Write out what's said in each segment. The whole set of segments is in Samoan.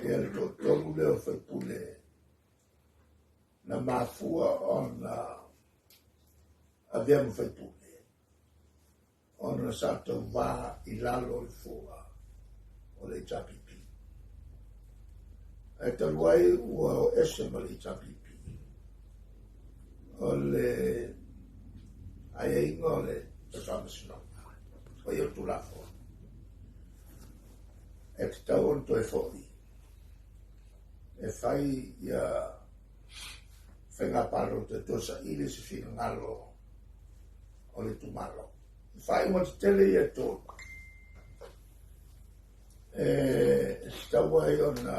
Ia le toatolu lea o faipule na mafua ona avea ma faipule ona sa tauvā i lalo o le fua o le HRPP. Ae talu ai ua o ese ma le HRPP, o le aiaiga o le Faamasinoga, o ia o le Tulafono, e tatau ona toe foi e fai ia faiga palota e toe saili se finagalo o le itumalo. Faaiuga tetele ia e tolu e tatau ai ona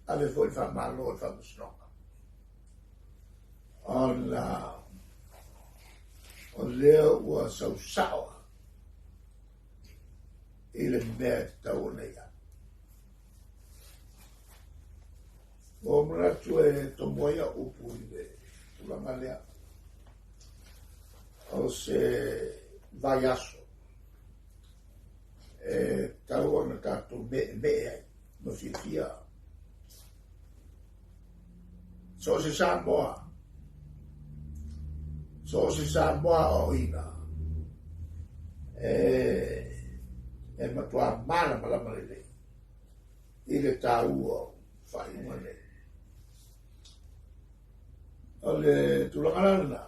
ave foi le faamalo i le Faamasinoga ona o lea ua sau sao i le mea e tatau ona i ai. Ua ou manatu e tomo ai au upu i le tulaga lea o se vaiaso e tatau ona tatou meemee ai ma fiafia. So o se Samoa, so o se Samoa aoaoina e matua malamalama lelei i le taua o faaiuga nei. O le tulaga la lena,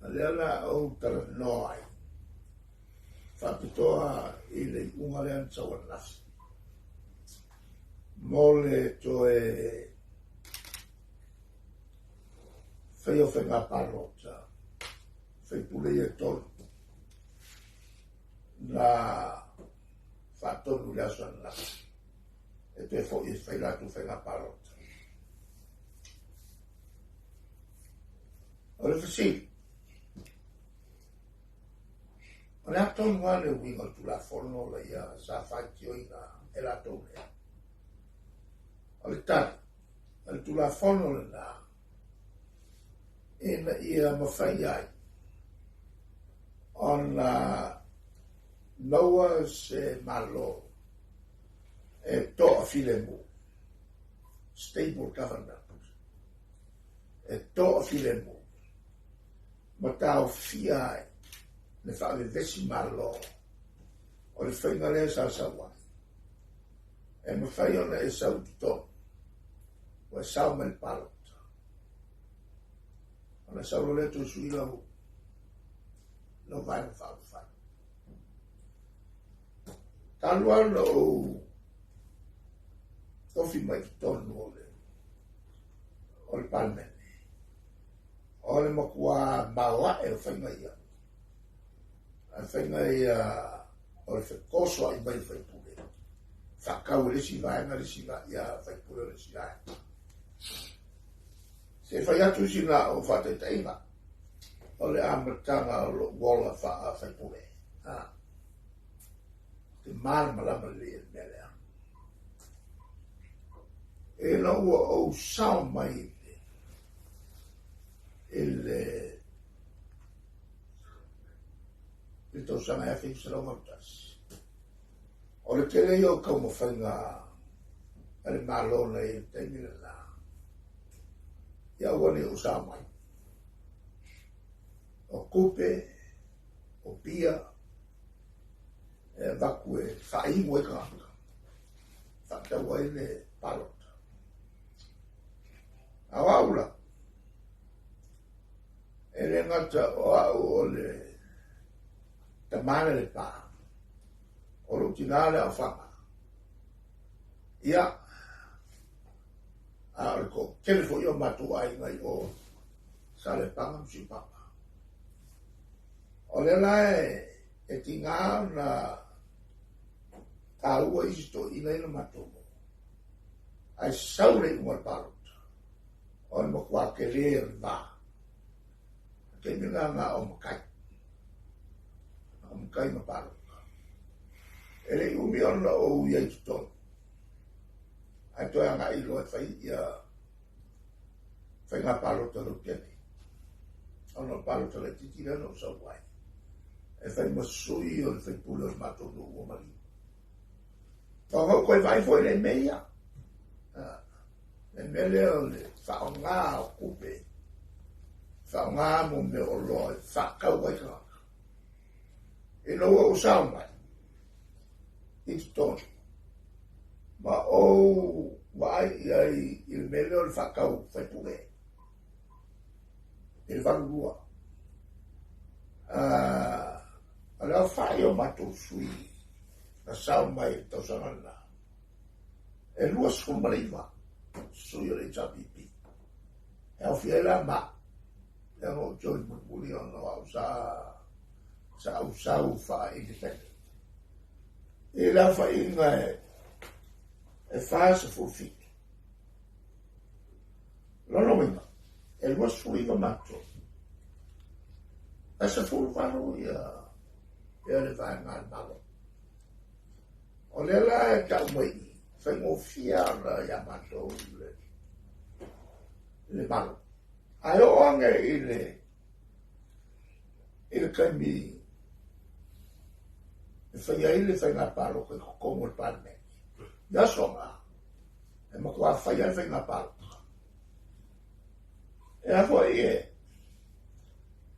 o lea la ou talanoa ai faapitoa i le iuga lea na sau ananafi mo le toe faia o faiga palota faipule ia e tolu na faatonu i le aso ananafi e toe foi e fai latou faiga palota. O le fesili, o le a tonu lava le uiga o le Tulafono laia sa faitioina e latou nei? O le tali, o le Tulafono lena ina ia mafai ai ona maua se Malo e toafilemu, stable government, e toafilemu ma taofia ai le faavevesi Malo o le faiga lea sa sau ai. E mafai ona e sau i totonu, ua e sao mai le palota. Ona sau loa lea toe sui lau lau vaega faaupufai. Talu lava ona ou tofi mai totonu o le o le Palemene, o le matua maoae o faiga ia. A faiga ia o le fetosoa'i mai o faipule, faatau e le isi vaega le isi ia faipule o le isi vaega. Se i fai atu sina au faataitaiga o le amataga o lou ola faa-faipule. Ah. Te malamalama lelei i le mea lea. Ina ua ou sao mai i le i le tausaga e 1981, o le tele ia o taumafaiga a le Malo na i le taimi lena, ia aua ne i ou sao mai. O tupe, o pia, e avatu e faainu ai tagata, faatau ai le palota. A o au la, e le gata o au o le tamā le Lepa, o lou tinā le aofaga. Ia, a o le toatele foi o matou aiga i o Salepaga ma Siupapa. O lea la e tiga ona taua isi toeaiina ia na matou nuu. Ae sau le iuga o le palota, o le matua tele o le va. O le taimi lena na o matai. Na o matai ma palota. E le i umi ona ou i ai i totonu, ae toe agai loa e fai ia faiga palota lautele. Ona o le palota laitiiti lea na ou sau ai. E fai ma sui o le faipule o le matou nuu o Maliu. Ona ou toe vaai foi i le mea ia. Le mea lea o le faaaoga o tupe, faaaoga mo mea o oloa e faatau ai tagata. Ina ua ou sao mai i totonu, ma ou vaai i ai i le mea lea o le faatau faipule i le 82. O le aofai o matou sui na sao mai i le tausaga lena, e 29 sui o le HRPP. E aofia ai la ma au, leaga ou te mulimuli ona o au sa ou sau faa-independent. I le aofaiga e 47. Lona uiga, e 29 matou. E 18 ia le vaega a le Malo. O lea la e tau mai i, faigofie ona ia matou le Malo. Ae oo ane i le taimi e fai ai le faiga palota i totonu o le Palemene, i aso na, e matua fai ai le faiga palota. E a foi e,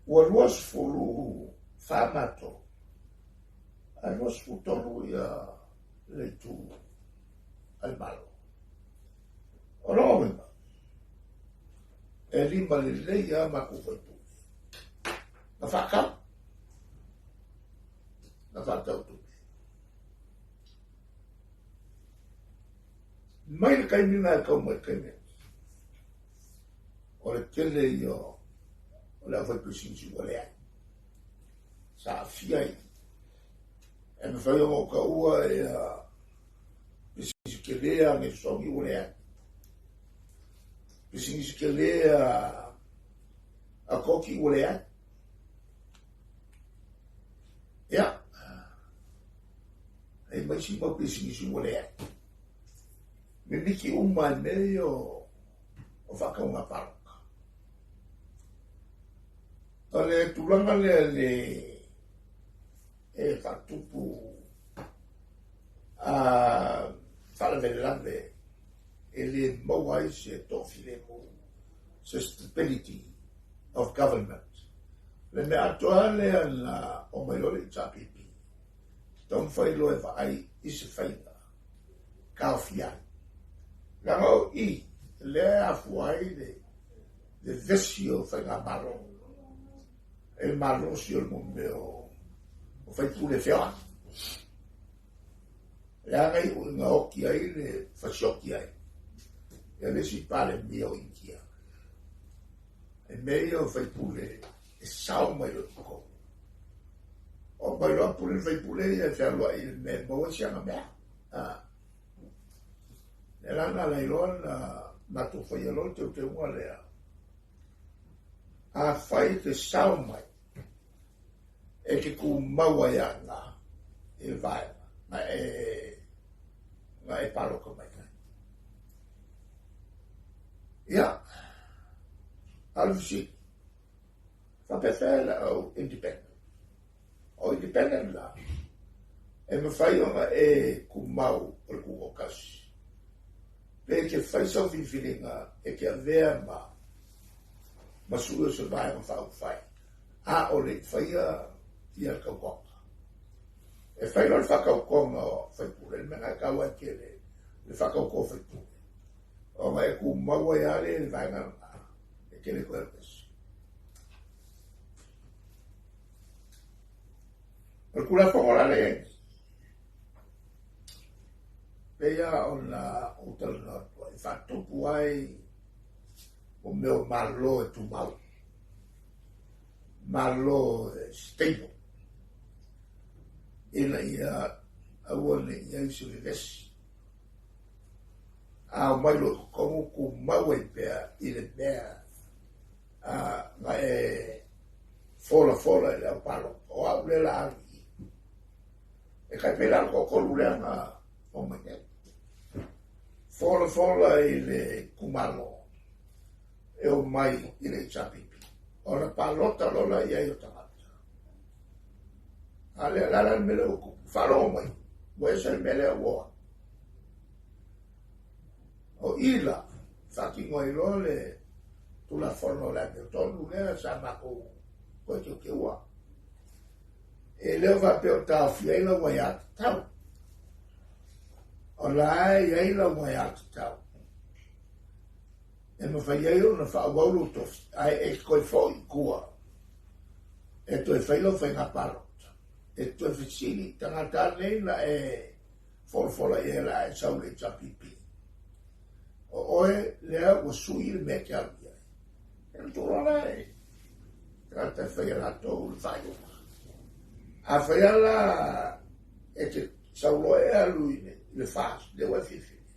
ua 24 matou, ae 23 ia le itu a le Malo. O lona uiga, e lima lelei lava matou faipule. Na faatau. Na faatau tupe. Mai le taimi na e tau mai le taimi o le tele ia o le aufaipisinisi ua leai. Sa aafia ai. E mafai ona ou taua ia pisinisi tele a Gesogi ua leai. Pisinisi tele a Koki ua leai. Ia, e mai isi mau pisinisi ua leai. Mimiti uma i mea ia o faatauga palota. O le tulaga lea le e faatupu a faalavelave e le maua ai se toafilemu, se stability of government. Le mea atoa lea na omai loa le HRPP, taumafai loa e vaai i se faiga taofia ai. Leaga o i, lea e afua ai le vevesi o faigamalo, e malosi o le mea o faipule feoai. Leaga i uiga oki ai le fasioki ai ia le isi Palemia o Initia. E mea ia o faipule e sao mai loa i totonu. O mai loa pule le faipule ia e fealuai i le mea e maua si ana mea. Le la na ala ai loa na matou faia loa le teuteuga lea. Afai e te sao mai, e te tumau ai ana i le vaega na e palota mai ai. Ia, a o le fesili, faapefea la au independent? O independent la, e mafai ona e tumau o le tutoatasi, pe te fai sau filifiliga e te avea ma sui o se vaega faaupufai, a o le i faia ia le tautoga. E fai loa le faatautoga o faipule, le mea lena e taua ai tele le faatauto o faipule, ona e tumau ai lava le vaega lena e tele toe alu ese. O le Tulafono la lea e i ai nei, pei lava ona ou talanoa atu ai, e faatupu ai mo mea o Malo e tumau, Malo e stable, ina ia aua ne i i ai se vevesi. A omai loa i totonu, tumau ai pea i le mea na e folafola i le au palota. O au lea la alu i i. E tai pei la le toatolu lea na omai nei. Folafola i le itumalo e omai i le HRPP. Ona palota loa la i ai o tagata. A lea la le mea lea ua tupu. Faalogo mai, ua ese le mea lea ua O i la, faatino ai loa le Tulafono o le Amiotonu lea sa matou toe teuteua. E le o faapea o taofia ai lau aiatatau. O la e i ai lau aiatatau e mafai ai ona faaauau lou tofi, ae e toe foi i tua e toe fai lau faiga palota. E toe fesili i tagata nei na e folafola i ai o le a e sau i le HRPP. O oe lea ua sui le mea e te alu i ai. E na tuu la e tagata e fai e latou le faaiuga. A fai lava la e te sau loa e alu i le FAST, lea ua e filifili.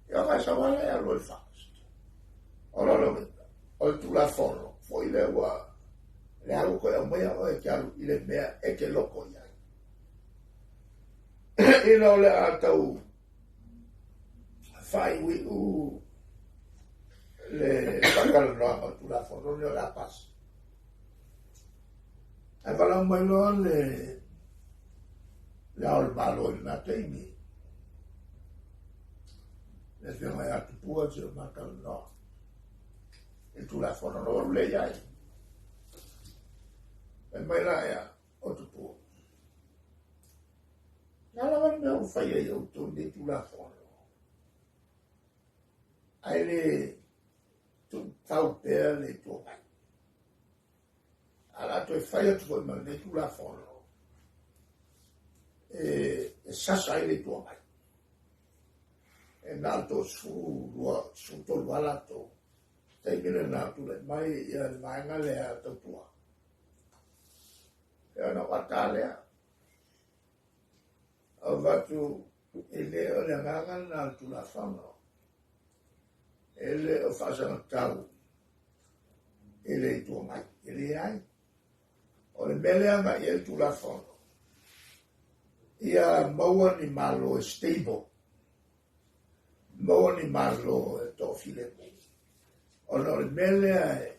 Ia ona e sau lava lea e alu i le FAST. O lona uiga, o le Tulafono foi lea ua lea ua toe aumaia oe e te alu i le mea e te loto i ai. Ina o le a tau faaiuiu le faatalanoaga o le Tulafono lenei o le a pasi. Ae valaau mai loa le le Ao o le Malo i lena taimi, le Afioga ia Tupua se i o ma talanoa i le Tulafono na ou alu lea i ai. Fai mai la ea o Tupua, le a lava le mea ua fai ai e outou i lenei Tulafono, ae le tuufau pea le Itu Agai. Ae o le a toe fai atu foi ma lenei Tulafono e sasa ai le Itu Agai. E na o le 12, 13 lava latou. Taimi lena tulai mai ia le vaega lea tautua. Ia ona ou ata lea. Avatu e le o le agaga lena o le Tulafono. E le o faasagatau i le Itu Agai. E leai. O le mea lea agai i ai le Tulafono, ia maua ni Malo e stable, maua ni Malo e toafilemu. Ona o le mea lea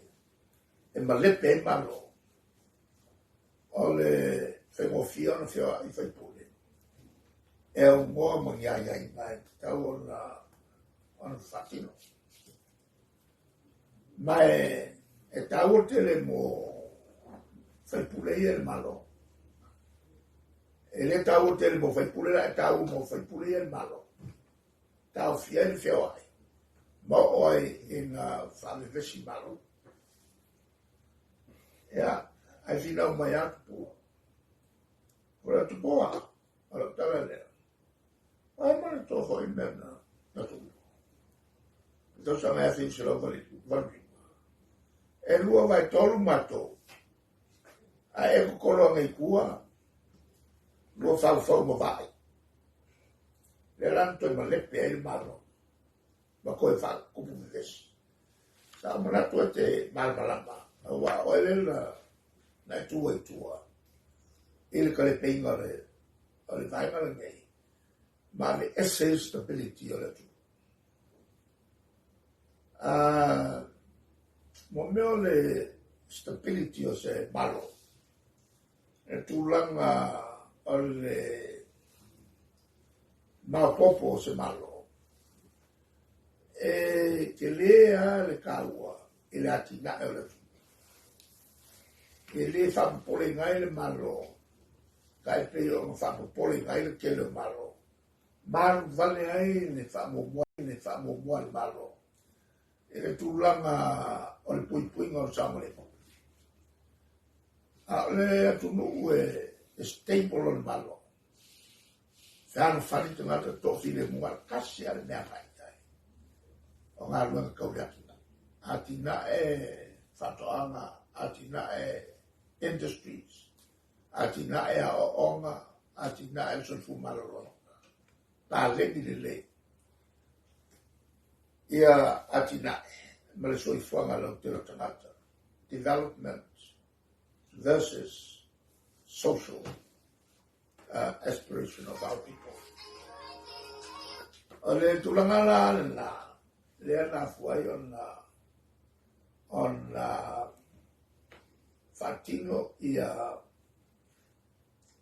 e malepe ai Malo, o le faigofie ona feoai sui usufono e aunoa ma ni aiaiga e tatau ona faatino. Ma e taua tele mo sui usufono ia i le Malo. E le taua tele mo sui usufono la, e taua mo sui usufono ia i le Malo. Taofia ai le feoai ma oo ai ina faavevesi Malo. Ia, ae finau mai lava Tupua. O le Tupua, o lau tala lea. Ai ma le toa foi mea na tupu. I tausaga e 1985. E 2/3 matou. Ae e totolo ane i tua, lua faufau ma vaai. Lea la na toe malepe ai le Malo ma toe faatupu vevesi. Sa ou manatu e te malamalama, aua o oe lea na e tu ai i tua i le talepeiga o le vaega lenei ma aveese ai le stability o le atunuu. Mo mea o le stability o se Malo, le tulaga o le maopoopo o se Malo, e tele lava le taua i le atinae o le atunuu. E le faapopoleina ai le Malo, tai pei ona faapopoleina ai le tele o Malo. Malu vale ai le faamuamua a le Malo i le tulaga o le puipuiga o le saogalemu. A o le atunuu e stable o le Malo, fealofani tagata toafilemu, na o le tasi lava le mea agai i ai, o galuega tau le atinae. Atinae faatoaga, atinae industries, atinae aoaoga, atinae le soifua maloloina, paleni lelei ia atinae ma le soifuaga lautele o tagata. Development versus social aspiration of our people. O le tulaga la lena, lea na afua ai ona faatino ia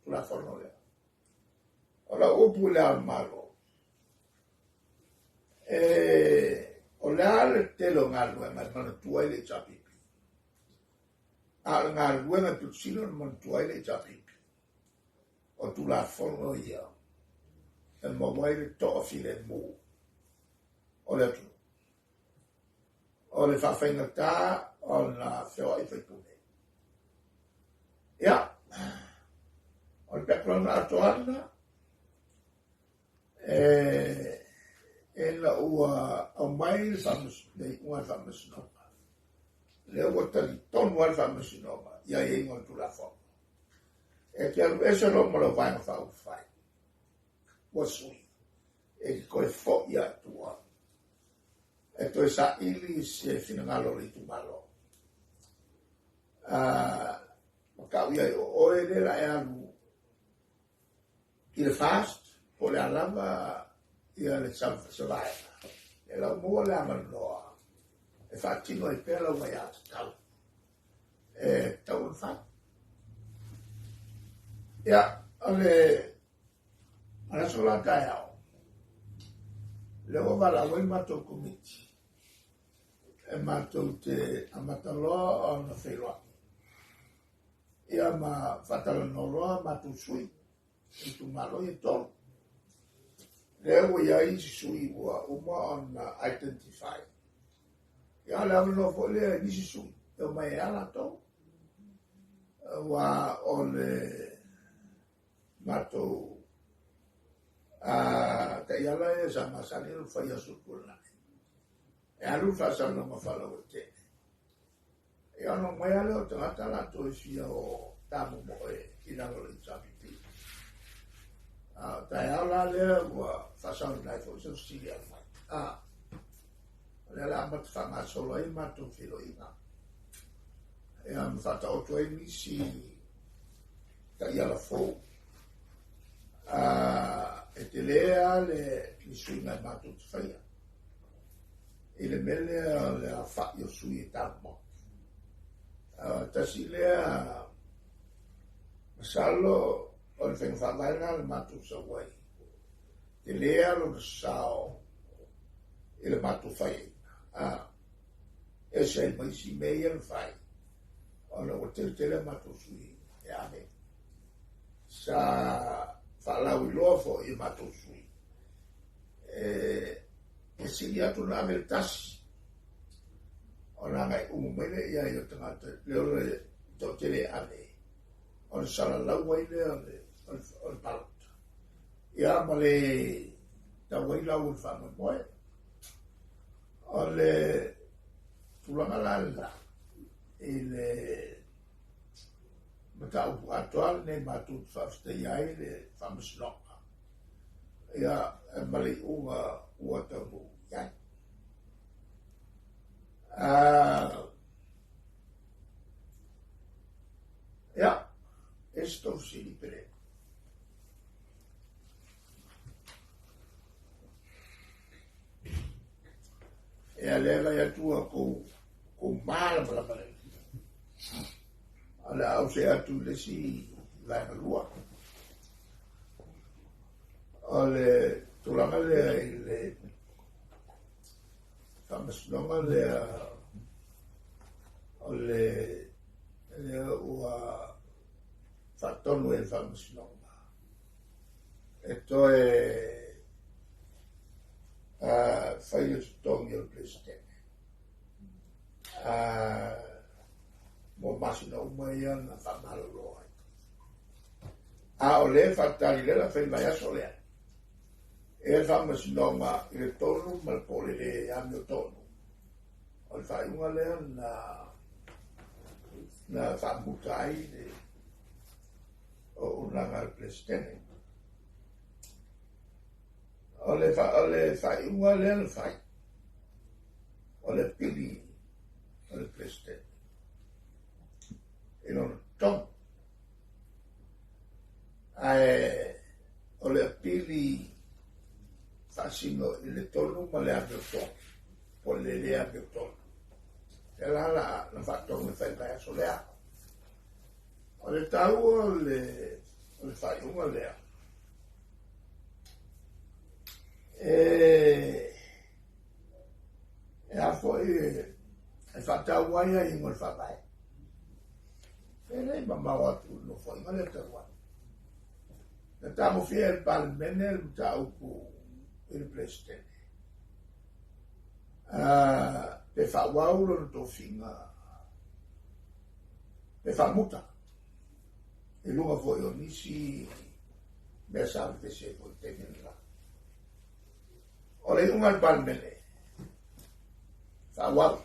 Tulafono lea. O lau upu i le Ao o le Malo, E, o le a le tele o galuega e manatua ai le HRPP? A o le galuega e pito sili ona manatua ai le HRPP, o Tulafono ia e maua ai le toafilemu o le atunuu. O le faafaigata ona feoai faipule. Ia, o le background atoa lena, e, ina ua aumai le iuga a le Faamasinoga, lea ua talitonu lava le Faamasinoga i aiaiga o le Tulafono. E te alu ese loa ma lau Vaega Faaupufai, ua sui, e te toe foi lava i tua e toe saili se finagalo o le itumalo. Ma tau i ai o oe lea la e alu i le FAST po o le a lava ia le se vaega, e lau maua le avanoa e faatino ai pea lau aiatatau e tatau ona fai. Ia, o le aso la taeao, lea ua valaau ai le matou komiti e matou te amata loa ona feiloai ia ma faatalanoa loa matou sui i itumalo ia e tolu. Lea ua i ai isi sui ua uma ona identify. Ia o le avanoa foi lea i nisi sui e omai ai lava latou. Aua o le matou taiala ia sa masani ona fai i aso tuanai. E alu le faasalanoaga faalauaitele. Ia ona omai lava lea o tagata latou e fia o tamomoe i lalo o le HRPP. A o taeao la lea ua faasaoina ai foi se fesili e aumai. A, o lea la amata faagasolo ai matou feiloaiga. Ia ma faataoto ai nisi taiala fou. E tele lava le suiga e matou te faia i le mea lea o le aofai o sui e taumamafa. Tasi lea masalo o le faiga faavae lena na matou sau ai. Tele lava lona sao i le matou faiaina. Ese ai ma isi mea ia na fai, ona ua tele tele a matou sui e ave. Sa faalauiloa foi i matou sui e sili atu ona ave le tasi ona agai uma mai lea i ai o tagata le o le toatele e ave ona salalau ai lea o le palota. Ia ma le tau ai lau o le faamoemoe. O le tulaga la lena i le mataupu atoa lenei matou te faafetaia ai le Faamasinoga ia ma le iuga ua taunuu i ai. Ia, e se tou fesili pele. Ia lea vai atu a kou kou malamalama lelei. O le a ou see atu i le isi vaega lua. O le tulaga lea i le faamasinoga lea o le lea ua faatonu e le faamasinoga e toe fai le totogi o le Peresetene mo masina uma ia na faamalolo ai. A o lea e faatali lea la fai mai aso lea. E le faamasinoga i le tonu ma le po le le amiotonu. O le faaiuga lea na faamuta ai le auaunaga a le Peresetene. O le faaiuga lea na fai, o le pili o le Peresetene i lona totogi. Ae o le apili faasino i le tonu ma le amiotonu, po o le le amiotonu. E la la na faatonu e fai mai aso lea. O le taua o le faaiuga lea, e faataua ai aiaiga o le Faavae. E le i mamao atu i le Nofoaiga lea talu ai. Na tagofia e le Palemene le mataupu i le Peresetene pe faaauau lona tofiga pe faamuta i luga foi o nisi mea sa vevesi ai foi i le taimi lena. O le iuga a le Palemene, faaauau.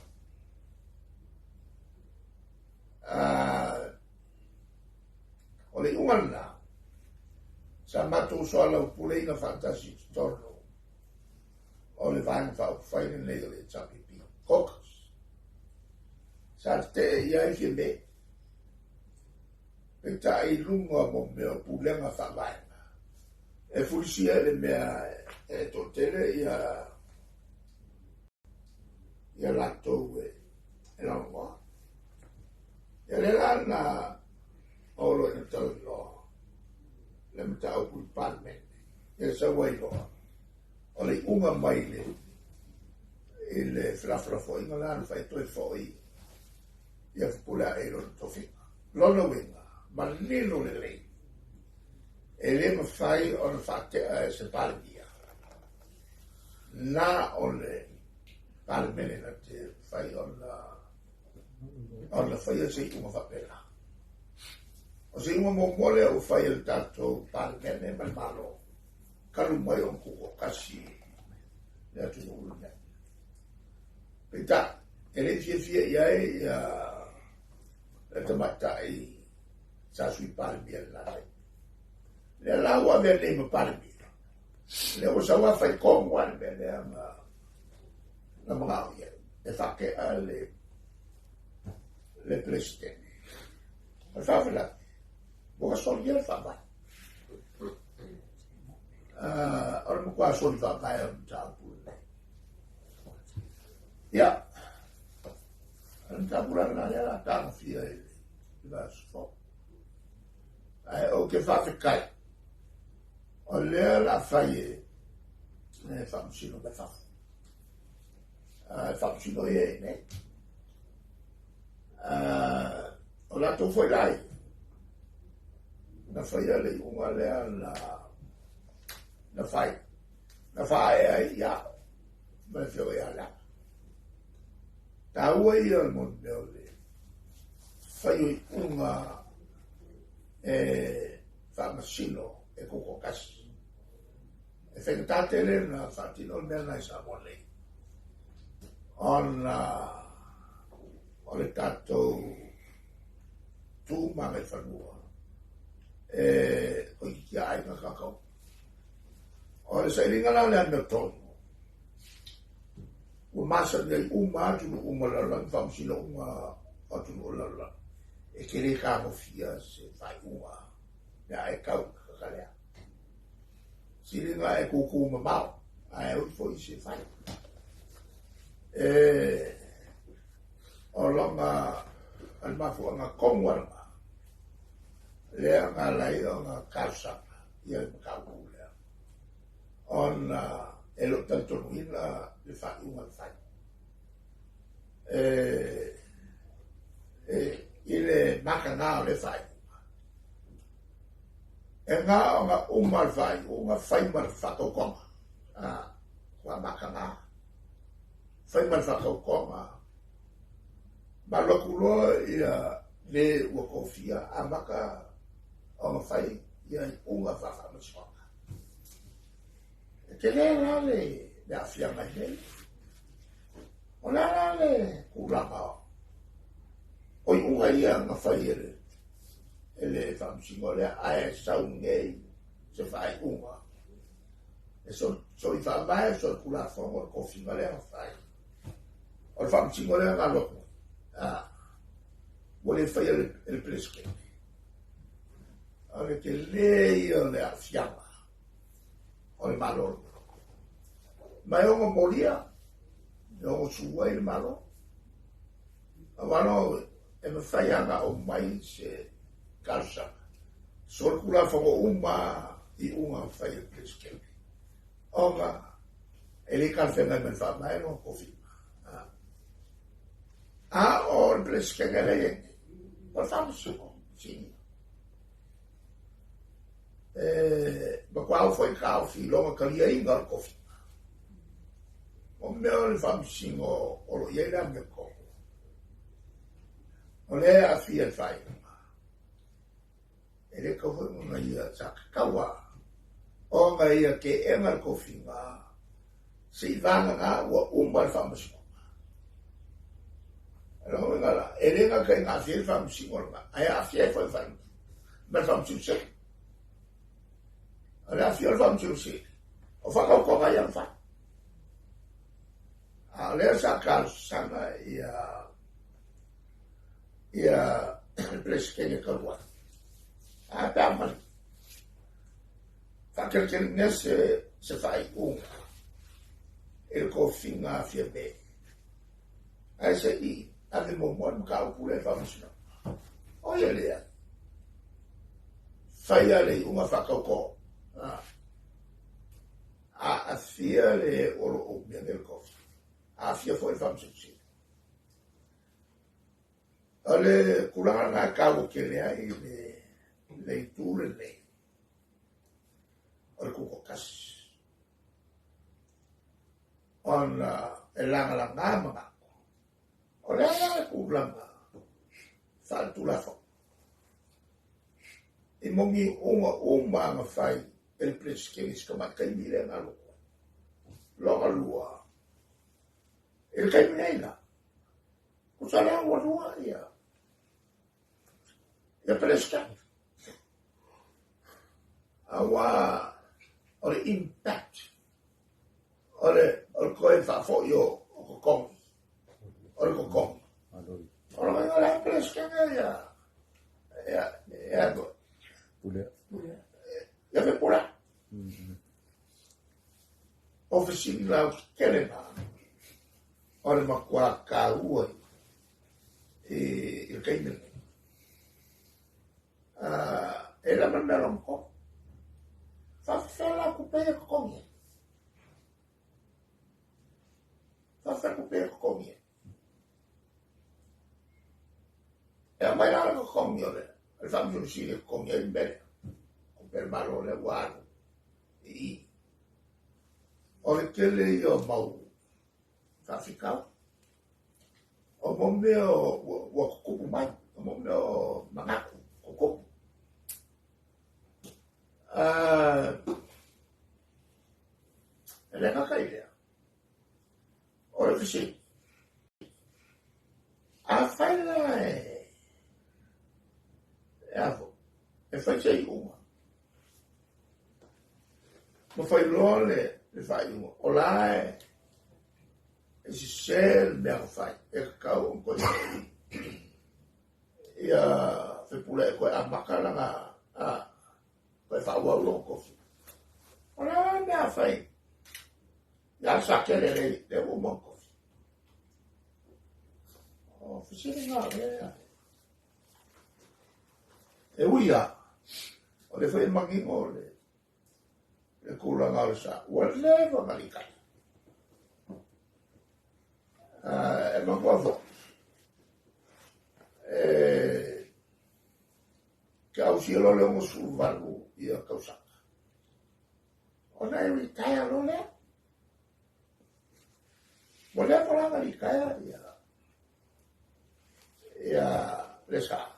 O le iuga lena, sa matou soalaupuleina faatasi i totonu o le Vaega Faaupufai lenei o le HRPP, Caucus. Sa tetee i ai Fiame, peitai i luga o mea o pulega faavaega, e fulisia i le mea e toatele ia ia latou e lagolagoa. Ia lea la na oo loa ina talanoa le mataupu i le Palemene, ia sau ai loa o le iuga mai i le felafolafoaiga la na fai toe foi ia Fepuleai i lona tofiga. Lona uiga, manino lelei, e le mafai ona faatea e se Palemia, na o le Palemene na te fai ona faia se iuga faapena. O se iuga muamua lea ua fai e le tatou Palemene ma le Malo, talu mai ona tutoatasi le atunuu lenei. Peitai, e le i fiafia i ai ia le tamaitai sa Sui Palemia i lena taimi. Lea la ua avea nei ma Palemia, lea ua sau a fai tonu lava le mea lea na manao i ai, e faatea le Peresetene. O le faalavelave, ua solia le faavae. O le matua soli faavae o le mataupu lenei. Ia, o le mataupu la lena lea o le a tagofia i le vaiaso fou. Ae ou te faafetai, o lea o le a fai e faamasino mai fafo. E faamasino ia i inei. O latou foi la ia, na faia le iuga lea na fai, na faaea ai ia ma le afioga ia Leaga. Taua ia o le mea o le fai o iuga e faamasino e tutoatasi. E faigata tele na faatino le mea lena i Samoa nei, ona o le tatou tu ma agaifanua e toeitiiti a aiga tagata uma. O le sailiga la o le amiotonu, ua masani ai uma atunuu uma o le lalolagi, faamasino uma o atunuu o le lalolagi, e te le tagofia se faaiuga pe a e tau i le tagata lea. Siliga e tūtū mamao, ae ui foi se fai. E, o lona, o le mafuaaga tonu lava lena, lea na ala ai ona talosaga ia le mataupu lea, ona e le o talitonuina le faaiuga na fai. E, e, i le mataga o lea faaiuga, E na ona uma le faaiuga fai ma le faatautoga. Ua mataga. Fai ma le faatautoga. Ma alu atu loa ia le ua tofia amata ona fai ia iuga faafaamasinoga. E tele la le aafiaga i nei. O le a la le tulaga o iuga ia na fai e le e le faamasino lea, ae sau nei se faaiuga e soli faavae, soli tulafono o le tofiga lea na fai. O le faamasino lea na alu atu ai, ua le faia e le Peresetene. O le tele ia o le aafiaga o le Malo. Ma e ono molia, e ono su ai le Malo. Aua e mafai lava ona aumai se talosaga, solitulafono uma iuga na fai e le Peresetene, ona e le talafeagai ma le Faavae lona tofiga. o le Peresetene lea e i ai nei, o le Faamasino Sinia. E matua ao foi taofi i lona taliaina o le tofiga. O mea o le Faamasino o lo o i ai le amiotonu, o lea e aafia i le faaiuga. E le tatau foi ona ia, sa tatau lava ona ia teena le tofiga seivagana ua uma le faamasinoga. O lona uiga la, e le gata ina aafia ai le faamasino lena, ae aafia ai foi ma le Faamasino Sili. O le aafia o le Faamasino Sili, o faatautoga ia na fai. A o lea sa talosaga ia le Peresetene talu ai. A pe a mali. Faateletelega se faaiuga i le tofiga a Fiame. Ae se i ave muamua le mataupu lea i le Faamasinoga. O ia lea. Faia le iuga faatautoo. Aafia le o lo o umia nei le tofi. Aafia foi le Faamasino Sili. O le tulaga lena e taua tele ai le itu lenei o le tutoatasi, ona e lagalaga manatu o le a la le tulaga faaletulafono i moni iuga uma na fai e le Peresetene i si tamai taimi lea na alu atu ai. Lona lua, i le taimi nei la, tusa lea ua lua ia Peresetene. Aua o le impact o le toe faafoi o totogi, o le totogi. O le uiga la Peresetene ia Pulea. Ia Fepuleai. O fesili lautele na o le matua taua i le taimi lenei. E lava le mea lona tolu. Faafefea la tupe ia totogi ai? Faafefea tupe ia totogi ai? E aumai la le totogi o le Faamasino Sili e totogi ai le mea lea. Tupe a le Malo lea ua alu i i. O le tele ia o mau faafitauli. O mo mea ua tutupu mai, o mo mea o manatu tutupu. E le gata i lea, o le fesili, afai la e fai se iuga, ma fai loa le faaiuga, o la e sese le mea na fai, e tatau ona toe foi ia Fepuleai e toe amata lana, toe faaauau lona tofi. O le a la le mea a fai ia Satele lea ua uma ona tofi? O fesili na o lea. E ui lava, o lea foi e manino le tulaga o le sa, ua leva ona litaya. E manatua foi, ke ausia loa le 68 ia tausaga, ona e retire loa lea. Ua leva la ona retire ia le sa.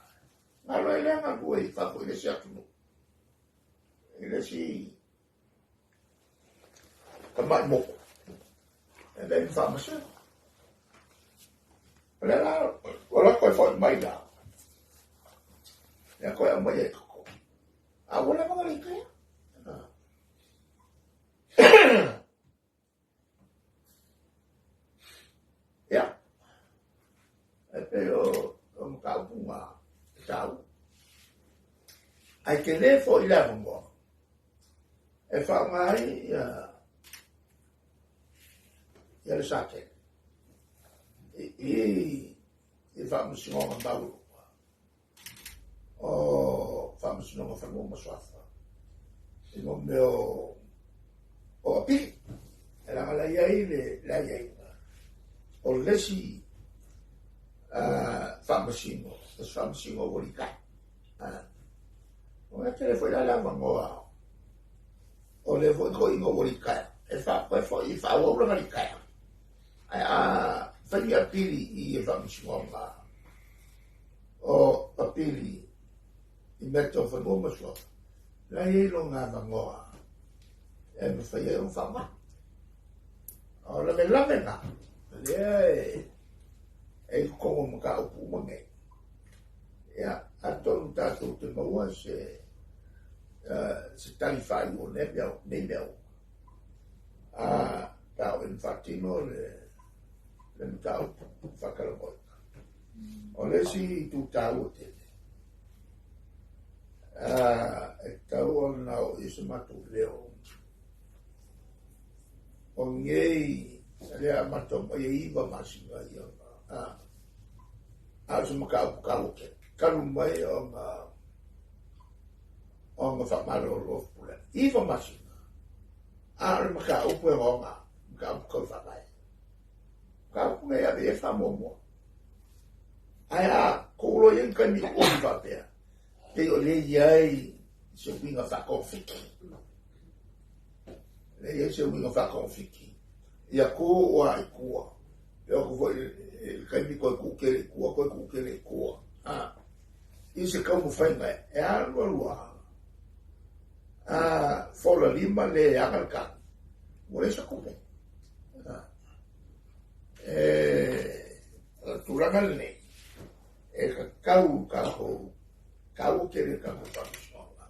Galo e lea galue i fafo i le isi atunuu, i le isi tamai moku, e leai ma faamasino. O lea la, ua la toe foi mai la, lea toe aumai ai totonu. A ua leva ona litaea. Ia, e pei o mataupu na e taua. Ae tele foi le avanoa e faaaoga ai ia le Satele i i Faamasinoga Maualuga o Faamasinoga Fanua ma Suafa i mo mea o apili. E leaga la i ai le aiaiga o le isi Faamasino, o se Faamasino ua litaea. Ua tele foi la le avanoa o lea foi toeaiina ua litaea e faapea foi e faaauau lana litaea. Ae a fai ni apili i le Faamasinoga o apili i mea tau fanua ma suafa, la e i ai lona avanoa e mafai ai ona faaaoga. O lavelave na, lea e i totonu o mataupu uma nei. Ia, atonu tatou te maua se se tali faaiu o nei mea, nei mea uma. A pe a oo ina faatino le mataupu faatalanoaina. O le isi itu taua tele, e tatau ona oo i ai se matou leo o nei lea amata mai e 9 masina ia a o se mataupu taua tele talu mai ona faamalolo Fepuleai 9 masina a o le mataupu e ogaoga mataupu tau faavae mataupu nei ave i ai faamuamua ae a tuu loa i ai ni taimi umi faapea pei o lea i ai se uiga faatofiki lea i ai se uiga faatofiki ia tu oa i tua e o atu foi i le taimi toe tuu tele i tua toe tuu tele i tua a i se taumafaiga e alu alu a a fola lima le aga le kani ua leai se tupe e o le tulaga lenei e tatau tatou taua tele tatou faamasinoga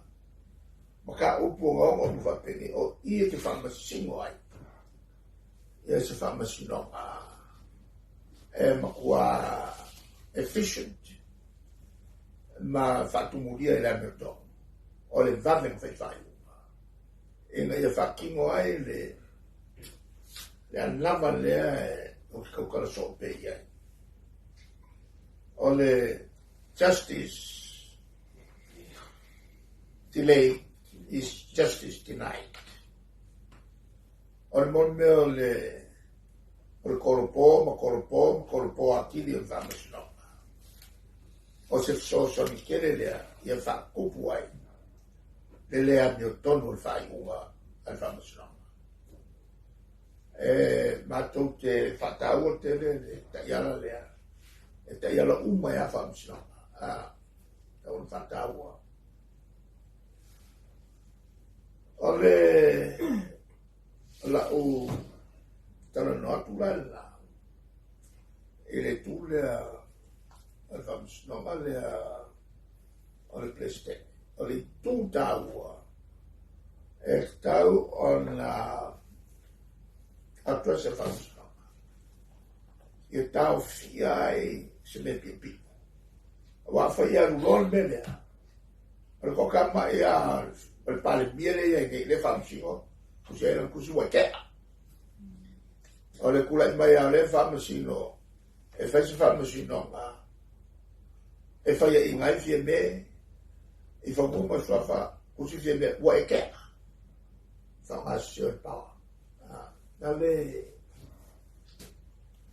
mataupu ogaoga uma faapenei o i e te faamasino ai ia se faamasinoga e matua efficient ma faatumulia i le amiotonu o le vave ona fai faaiuga ina ia faatino ai le anava lea ou te tautala soo pea i ai o le justice delayed is justice denied. O le moni mea o le o le kolopo ma kolopo ma kolopo atili o le faamasinoga. O se fesoasoani tele lea ia faatupu ai le le amiotonu o le faaiuga a le faamasinoga. E matou te faataua tele le taiala lea, e taiala uma e a faamasinoga. A, tau ona faataua. O le lau talanoa atu la lena i le itu lea o le faamasinoga lea o le Peresetene. O le itu taua e tatau ona address e faamasinoga ia taofia ai se mea piopio. Aua afai e alu loa le mea lea, o le toatamai lava o le Palemia lea e i ai nei, lea e faamasino, tusi ai lana tusi ua tea. O le tulai mai lava o lea faamasino, e fai se faamasinoga, e faiaina ai Fiame i fanua ma suafa, tusi Fiame ua e tea. Faaaoga sese o le power. Na le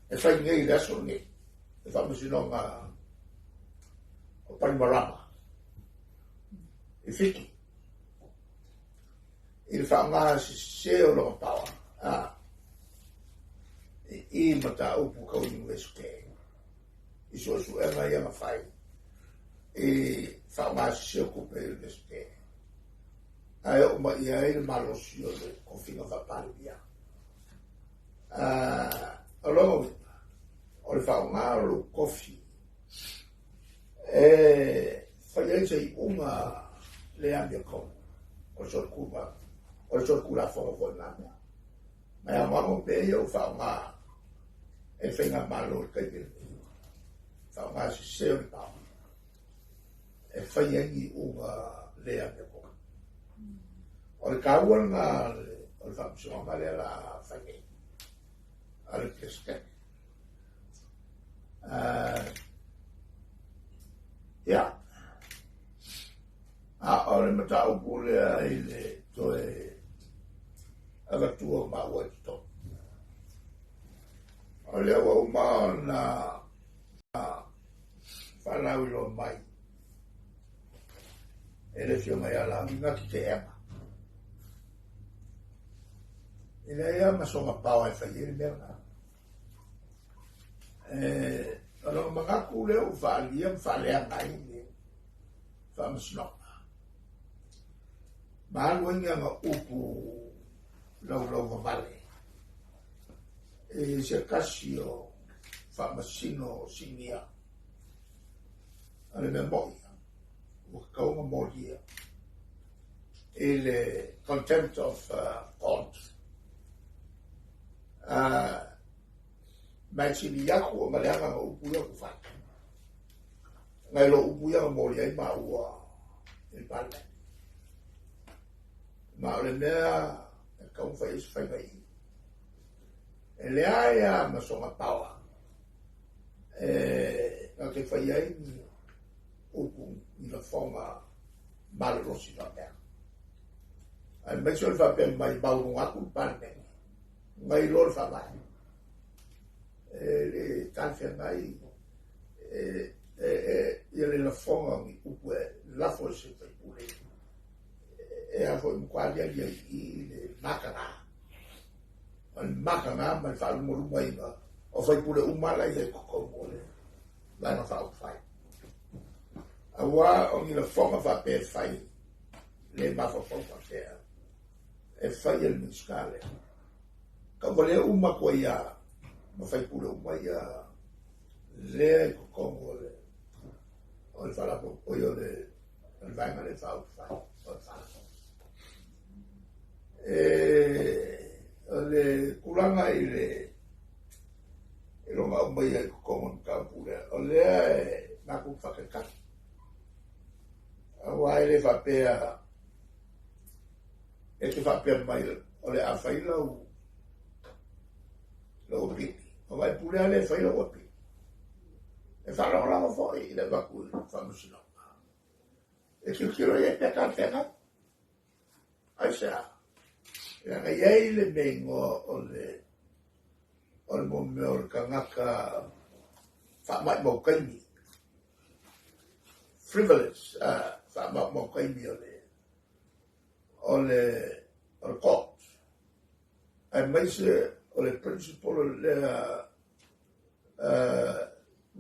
e fai nei i le aso lenei, le faamasinoga o Panimarama i Fiti i le faaaoga sese o lona power i mataupu tau Universite i suesuega ia na fai i faaaoga sese o tupe Universite ae oo mai i ai le malosi o le tofiga faa-Palemia. O lona uiga, o le faaaoga o lou tofi e fai ai se iuga le amiotonu o le solitulafono, o le solitulafono foi lena mea. Ma e anoano mea ia ua faaaoga e le faigamalo i le taimi lenei. Faaaoga sese o le power e fai ai ni iuga le amiotonu. O le taua lena o le faamasinoga lea la fai nei a le Peresetene. Ia, a o le mataupu lea i le toe avatua o maua i totonu. O lea ua uma ona faalauiloa mai e le Afioga ia Laauli na tete'ega. E leai lava ma soga paoa e fai ai le mea lena. O lona manatu lea ua faaalia ma faaleaga ai le Faamasinoga. Ma alu ai ni ana upu laulauvavale i se tasi o Faamasino Sinia. O le mea mo'i ia, ua tatau ona molia i le contempt of court. Ma e sili atu ona leaga ana upu ia ua fai. Nai lo upu ia na moli ai maua i le Palemene. Ma o le mea e tatau ona fai ai se faiga i i. E leai lava ma sona power e na te fai ai ni upu ni lafoga malolosi faapea. Aemaise o le faapea mai maualuga atu le Palemene nai lo le Faavae. E le talafeagai ia le lafoga o ni upu e lafo e se faipule e a foi matua aliali ai i le mataga. O le mataga ma le faalumalumaina o faipule uma la i ai totonu o le Vaega Faaupufai. Aua o ni lafoga faapea e fai le mafaufau faapea e fai e le Minisita lea. Tauvalea uma atu ai lava ma faipule uma ia lea i totonu o le o le faalapotopotoga o le Vaega lea Faaupufai o le FAST. O le tulaga i le i lona aumaia i totonu o le mataupu lea, o lea e matou te faatalitali. Aua e le faapea e te faapea mai o le a fai lau apili. Ona e pule lava lea e fai lau apili. E faalagolago foi i le avatu i le Faamasinoga. E tilotilo i ai pe talafeagai. Aisea? Leaga e i ai le mea igoa o le o le mea o le tagata faamaumau taimi. Frivolous, faamaumau taimi o le o le o le court. Aemaise o le principle lea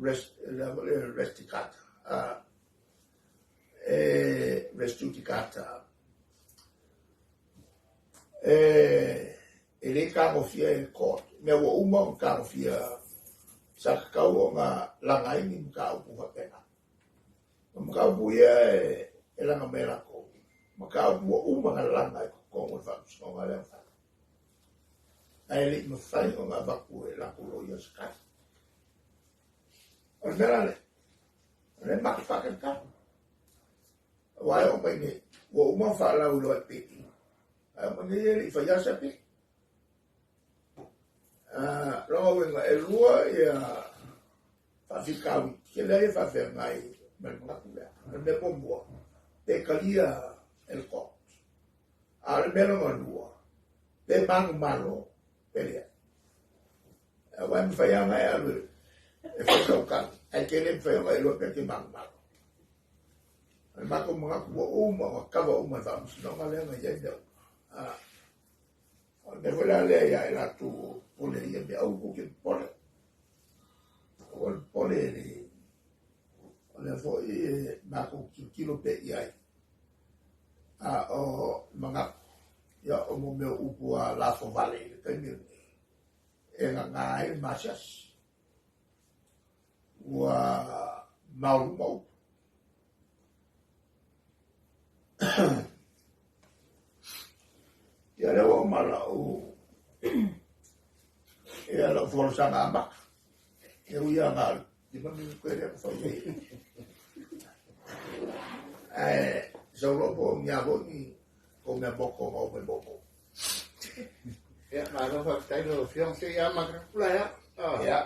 res, lea res judicata. E res judicata. E le tagofia e le court. Mea ua uma ona tagofia sa tatau ona laga ai ni mataupu faapena. O mataupu ia e laga mai e latou, mataupu ua uma ona laga i totonu o le Faamasinoga lea na fai. Ae le i mafai ona avatu e latou loia se tali. O le mea la lea, o lea matou faatalitali. Aua e oo mai nei, ua uma ona faalauiloa e pili. Ae oo mai nei e le i faia se apili. Lona uiga, e lua ia faafitauli tele ai e faafeagai ma le manatu lea. O le mea muamua, pe talia e le court. A o le mea lona lua, pe manumalo, pe leai. Aua e mafai lava ona e alu e fai sau tali, ae te le mafai ona e iloa pe te manumalo. O le matou manatu ua uma ona kava uma e le Faamasinoga lea na i ai mea uma. O le mea foi la lea ia i latou o popole i ia mea, aua tou te popole. Aua le popole le o lea foi e matou tilotilo pea i ai. A o manatu, ia o mo mea o upu a lafo vale i le taimi lenei, e gagā ai le masiasi. Ua maoluma upu. Ia lea ua uma lau ia lau folasaga amata. E ui lava na o le 5 minute lea na fai ai. Ae sau loa po o ni a foi ni kou mea moko na o mai maumau. Ia, malo faafetai lau Afioga. Se i amata atu la ia. Ia.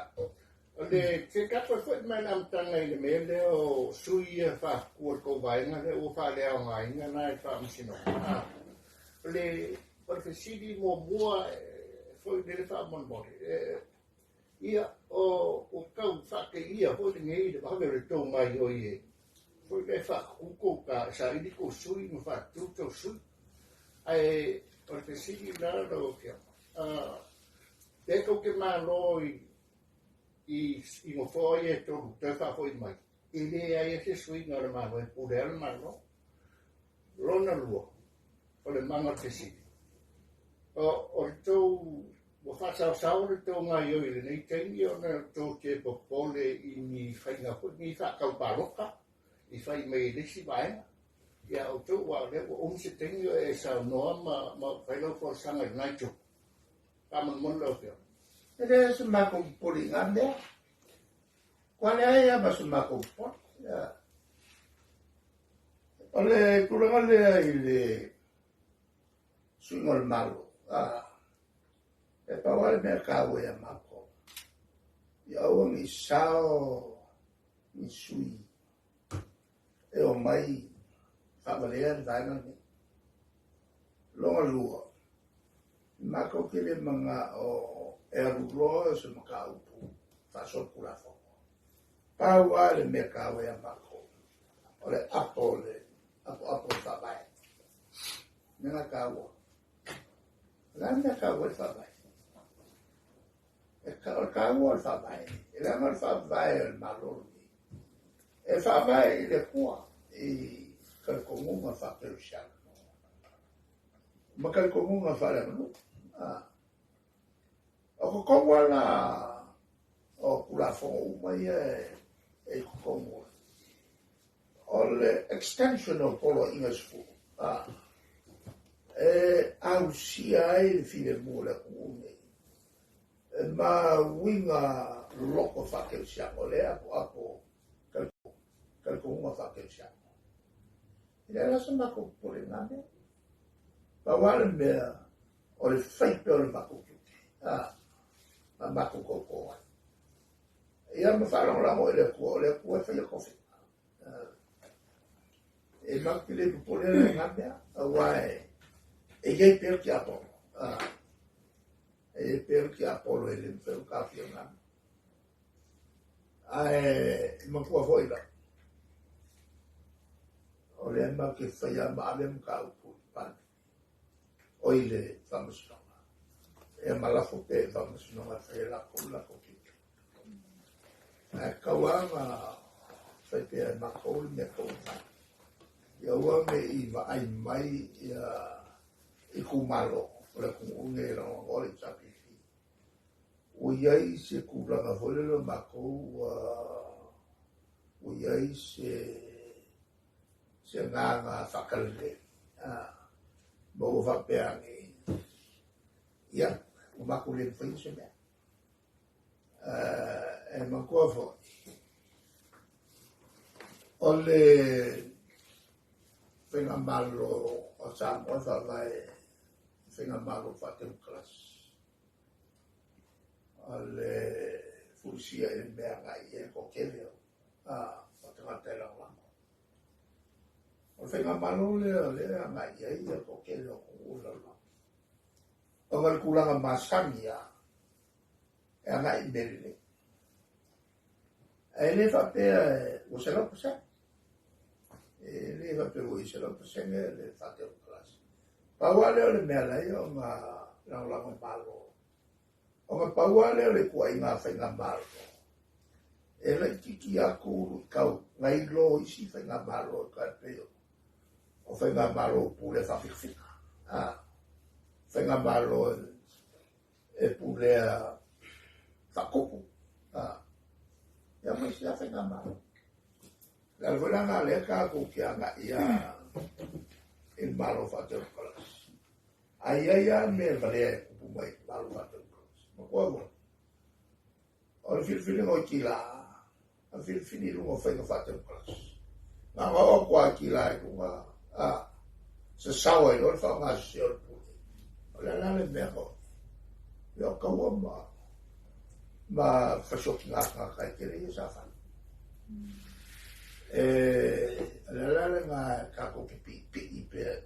O le se tatou foi mai le amataga i le mea lea o sui ia faatutu o le tou vaega lea ua faaleaogaina na e le Faamasinoga. O le o le fesili muamua foi lele faamolemole. Ia, o ua tau faateia foi lenei i le vave o le tou gaoioi e foi lea e faatutu tou ta, saili tou sui ma faatutu tou sui. Ae o le fesili la lau Afioga, pe tou te malo i i nofoa ia e tolu toe faafoi mai, e leai se suiga o le Malo, e pule lava le Malo. Lona lua, o le maga o le fesili, o le tou ua faasaosao le tou gaoioi i lenei taimi ona tou te popole i ni faiga foi ni faatau palota i fai mai e le isi vaega ia outou, aua o lea ua umi se taimi o e saunoa ma fai lau folasaga i lena itu. Faamolemole lau Afioga. E le o se matou popole i na mea. Ua leai lava ma se matou popole. O le tulaga lea i le suiga o le Malo, e pau lava le mea taua ia matou, ia aua ne i sao ni sui e omai faavalea le vaega lenei. Lona lua, matou te le manao e alu loa se mataupu faasolitulafono. Pau lava le mea taua ia matou, o le apo o le apoapo o le faavae. Mea na taua. O le a le mea taua ai le faavae? O le taua o le faavae, e leaga o le faavae o le Malo lenei, e faavae i le Atua, i talitonuga faa-kerisiano ma talitonuga faaleaganuu. O totonu lava la o Tulafono uma ia e i totonu, o le extension o Poloaiga 10, e ausia ai le filemu o le atunuu lenei, e ma uiga loto faakerisiano, o lea e apoapo talitonuga faakerisiano. E leai la se matou popole i na mea. Pau lava le mea, o le fai pea o le matou tiute, ma matou tauto ai. Ia ma faalagolago i le Atua, o le Atua e faia tofiga. E matou te le popole la i na mea, aua e i ai pea le tiapolo. E i ai pea le tiapolo e le mafai ona taofia na mea. Ae manatua foi la, o lea matou te faia ma ave mataupu i le Palemene, o i le Faamasinoga, ia ma lafo pea i le Faamasinoga e fai e latou le latou tiute. Ae tatau lava ona fai pea e matou le mea e tatau ona fai. Ia aua ne i vaai mai ia itumalo o le atunuu lenei e lagolagoa le HRPP. Ua i ai se tulaga foi lele o matou ua i ai se agaga faakalelei, ma ua faapea ane, ia, ua matou le mafaia se mea. E manatua foi, o le Faigamalo o Samoa e faavae i Faigamalo faatemokarasi. O le fulisia i le mea agai i ai le toatele o tagata e lagolago. O le Faigamalo lea o lea e agai i ai le toatele o atunuu o le lalolagi. Ona o le tulaga masani lava, e agai i mea lelei. Ae le faapea ua 100%. E le faapea ua i 100% le faatemokarasi. Pau lava lea o le mea la ia ona lagolago e Malo. Ona pau lava lea o le ituaiga Faigamalo, e laitiiti atu luitau nai lo isi Faigamalo e tai pei o Faigamalo pulea faafikafika. Faigamalo e pulea faatupu. Ia ma isi lava Faigamalo. Le ala foi la lena lea tatou te agai i le Malo faatemokarasi. Ae i ai lava mea valea e tupu mai i le Malo faatemokarasi. Matua foi, o le filifiliga o itila, a filifili i luga o faiga faatemokarasi. Na ona oo atu lava itila i luga, sasao ai loa le faaaogasese o le pule. O le ala le mea foi, ia o taua ma fasioti tagata e tele ia sa fai. E le ala lena tatou te piipii pea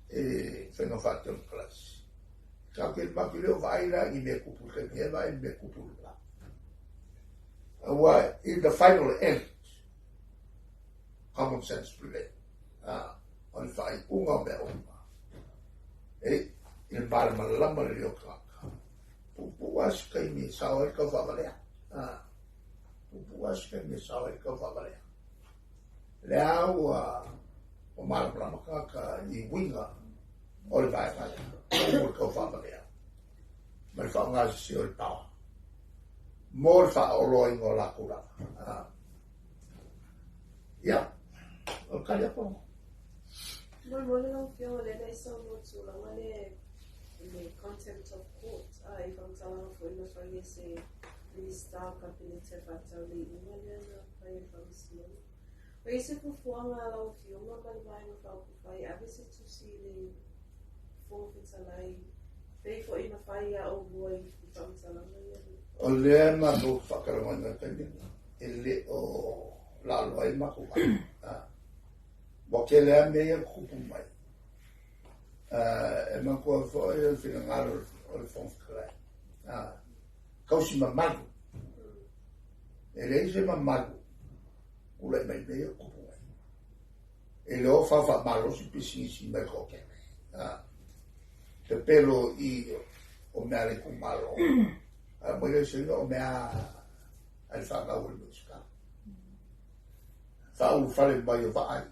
e faiga faatemokarasi. Tatou te matou te le o vaai la i mea tupu i le taimi e vaai i mea tupu i le lumanai. Aua in the final end, common sense prevail. O le faaiuga o mea uma. E i le malamalama lelei o tagata. Puupuu lava se taimi e sao ai le taufaavale'a. Puupuu lava se taimi e sao ai le taufaavale'a. Lea ua malamalama tagata i uiga o le vaega lea. O le taufaavale'a ma le faaaogasese o le power mo le faaoloaina o latou lava. Ia, o le tali atu. Molemole lau Afioga, lea na e saunoa tulaga le contempt of court, a i faamatalaga foi na fai e se Minisita o Kapeneta e faatatau i le iuga lea na fai e le Faamasinoga. O i ai se fuafuaga a lau Afioga ma le Vaega Faaupufai e ave se tusi i le Fofoga Fetalai, pei foi na fai ia oulua i faamatalaga ia? O lea matou faatalanoaina i le taimi lenei, e le o laaloa ai matou vaa. Ua tele lava mea ia na tutupu mai. E manatua foi o le finagalo o le Fofoga Fetalai. Tausi mamalu. E leai se mamalu tulai mai mea ia tutupu mai. E le o fao faamalosi pisinisi mai le toatele. Pepelo i o mea a le itumalo. A mai le seina o mea a le fanau o le Minisita. Faaulufale mai o vaa ia.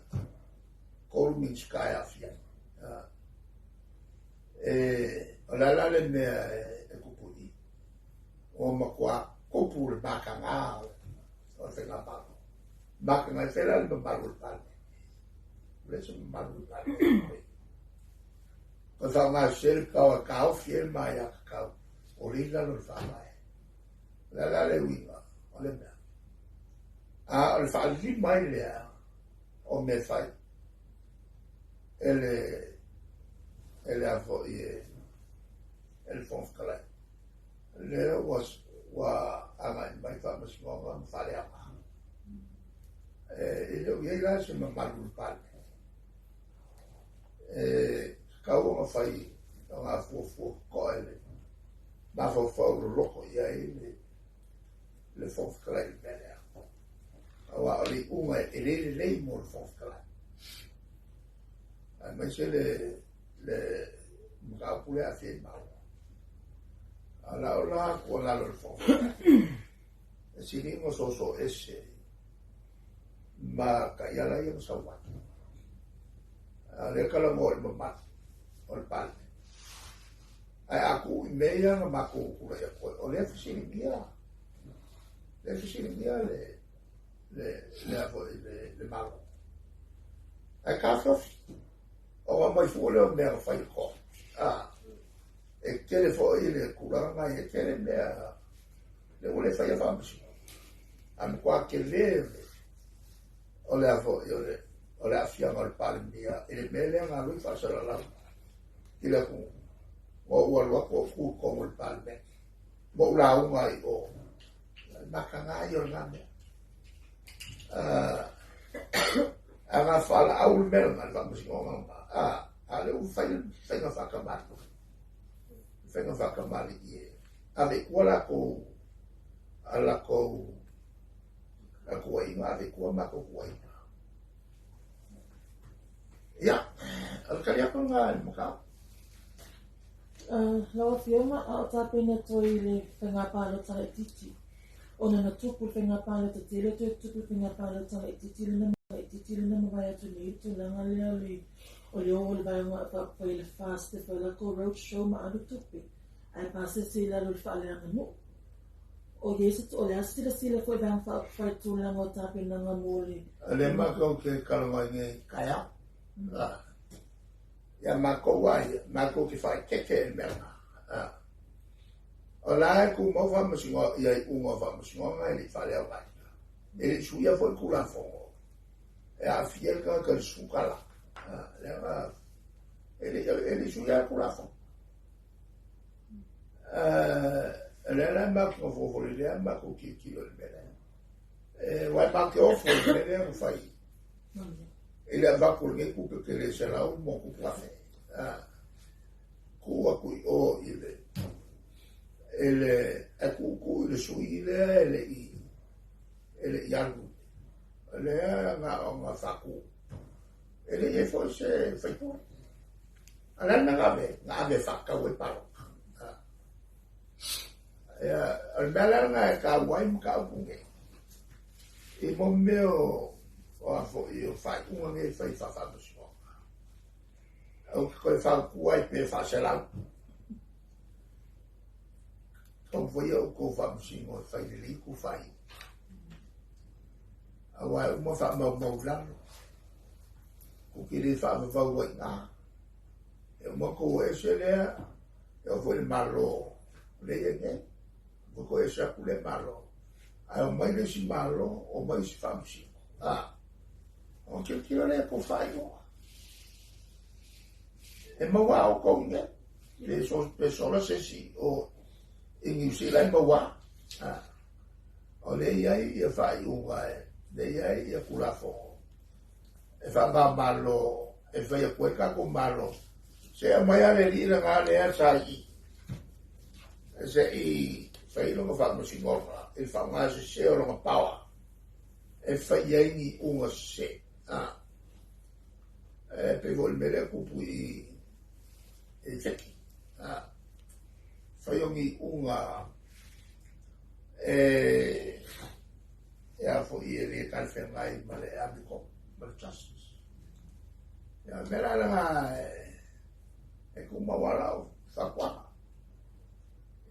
3 Minisita e aafia ai. O le a la le mea e tupu i i? Ua matua tupu le mataga o le faigamalo. Mataga e fai la le mamalu o le Palemene. O le se mamalu o le Palemene. O le faaaogasese le power e taofi ai le maia tatau o le i lalo o le faavae. O le a la le uiga o le mea? A o le faalima ai lea o mea fai e le a foi e le Fofoga Fetalai. Lea ua agai mai faamasinoga ma faaleaoga. E le o i ai la se mamalu i le Palemene. E tatau ona fai ona fuafua totoa e le mafaufau loloto i ai le Fofoga Fetalai i le mea lea. Aua o le iuga e le lelei mo le Fofoga Fetalai. Aemaise le mataupu lea aafia i maua. A o la tuualalo i le Fofoga Fetalai, e sili ona soso ese ma taiala ia na sau ai. A o lea talanoa i le mamalu o le Palemene. Ae a tuu i mea ia na matou tulai atu ai, o lea fesiligia, le Malo. Ae taofiofi, ona mai fua lea o mea na fai i le court. E tele foi le tulaga na e tele mea le ua le faia faamasino. A matua tele o le a foi o le aafiaga o le Palemia i le mea lea na alu i faasalalau i le atunuu. Ua ou alu atu o tu i totonu o le Palemene. Ma ou lauga ai o le mataga ia o lena mea. A na faalaau le mea lena, le faamasinoga lena, a lea ua fai le faiga faakamali. Faiga faakamali i e ave i tua latou a latou tuuaiga, ave i tua matou tuuaiga. Ia, o le tali atu lena i le mataupu. Lau Afioga, a o tapena toe i le faiga palota laitiiti, ona na tupu le faiga palota tele, toe tupu le faiga palota laitiiti lena mavae atu nei, le tulaga lea o le o o le Vaega Faaupufai i le FAST e fai latou road show ma alu tupe, ae pasese i lalo i le faaleaganuu. O i ai se, o le a se silasila foi Vaega Faaupufai i tulaga o tapenaga mo le... O lea matou te talanoa ai nei taeao. Ia matou a ia, matou te faaeteete i le mea lena. O la e tumau faamasinoga, ia iuga o faamasinoga e le i faaleaogaina. E le i suia foi Tulafono e aafia le tagata i le $10. Leaga e le i suia le Tulafono. Lea la matou nofonofo lea matou tilotilo i le mea lea. Uae matou te ofo i le mea lea na fai. I le avatu o lenei tupe tele $100,000+. Tuu atu i o i le ae tuutuu i le sui lea e le i E le i alu lea na ona faaku e le i ai foi se faipule. A le a le mea na ave ai? Na ave e faatau ai palota. Ia, o le mea la lena e taua ai mataupu nei, i mo mea o a foi o faaiuga nei e fai faafaamasinoga. Ou te toe fautua ai pe faaselau. Taumafai outou faamasino e fai lelei tou faaiuga. Aua e uma faamaumau i lalo. Tou te le faavavau ai i ina. E uma tou o ese lea, e oo foi i le Malo lea e i ai nei. Ua toe ese atu lea Malo. Ae omai le isi Malo, omai isi faamasino. A, ona tilotilo lea i tou faaiuga. E maua a outou i mea. Pe so, pe sola se isi o i Niu Sila e maua. A, o lea e i ai ia faaiuga, lea e i ai ia Tulafono e faava-o-Malo e fai atu ai le tatou Malo. Se aumai lava le alii lena lea sa i i se i fai lona faamasinoga i le faaaoga sese o lona power e fai ai ni iuga sese. A, e pei foi o le mea lea e tupu i i Feki. A, fai o ni iuga e e a foi e le talafeagai ma le amiotonu ma le justice. Ia, o le mea la lena e tumau lava lau fautuaga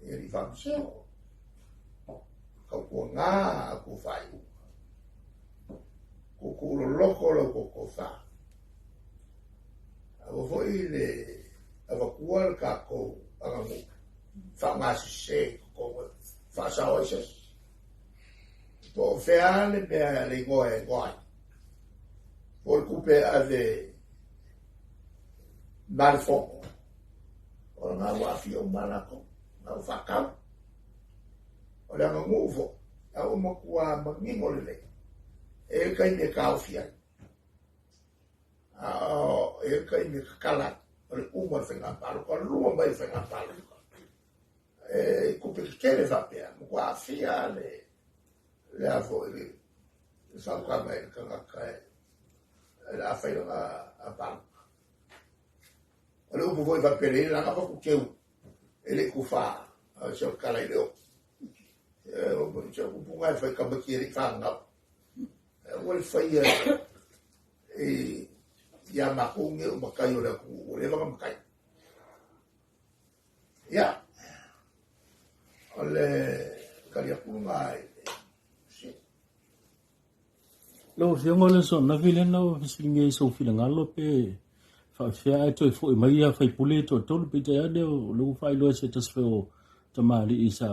i alii faamasino, tautuana a outou faaiuga, tuutuu loloto la outou tofa. Aua foi le avatua le tatou aganuu faaaoga sese i totonu e faasao ai se isi. Po o fea lava le mea le igoa e igoa ai. Po o le tupe e ave ma le fono, o lena ua aafia uma lava latou, na ua faatau. O le aganuu foi, a ua matua manino lelei, e i ai le taimi e taofi ai, a e i ai le taimi e tatala ai, o le uma o le faiga palota, lua mai le faiga palota. E tupe tetele faapea, matua aafia le le a foi le fautuaga i le tagata e le a fai lana palota. O le upu foi faapea le laga fatu teu e le tufa a se o tala i le o. O se upu nga e fai tamaiti e le i fanau. Ua le faia i ia matou nei o matai o le atunuu ua leva ona matai. Ia, o le tali atu lena i le fesili. Lau Afioga o le aso ananafi lea na fesiligia i sou finagalo pe faafefea ae toe foi mai ia faipule e toatolu, peitai ane o lea ua faailoa e se tasi foi o tamalii sa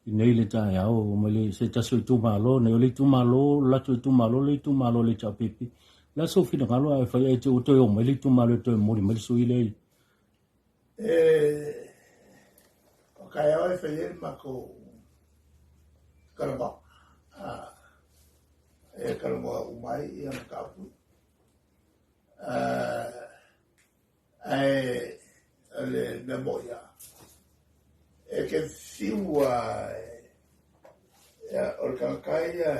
i nei le taeao mai le se tasi o itumalo nei, o le itumalo, o le latou itumalo le itumalo o le HRPP. O le a sou finagalo ae fai ae te ua toe omai le itumalo e toe momoli mai le sui lea i E o taeao e fai ai le matou talanoa. E talanoa uma ai ia mataupu. Ae o le mea moni lava, e te fiu lava o le tagata ia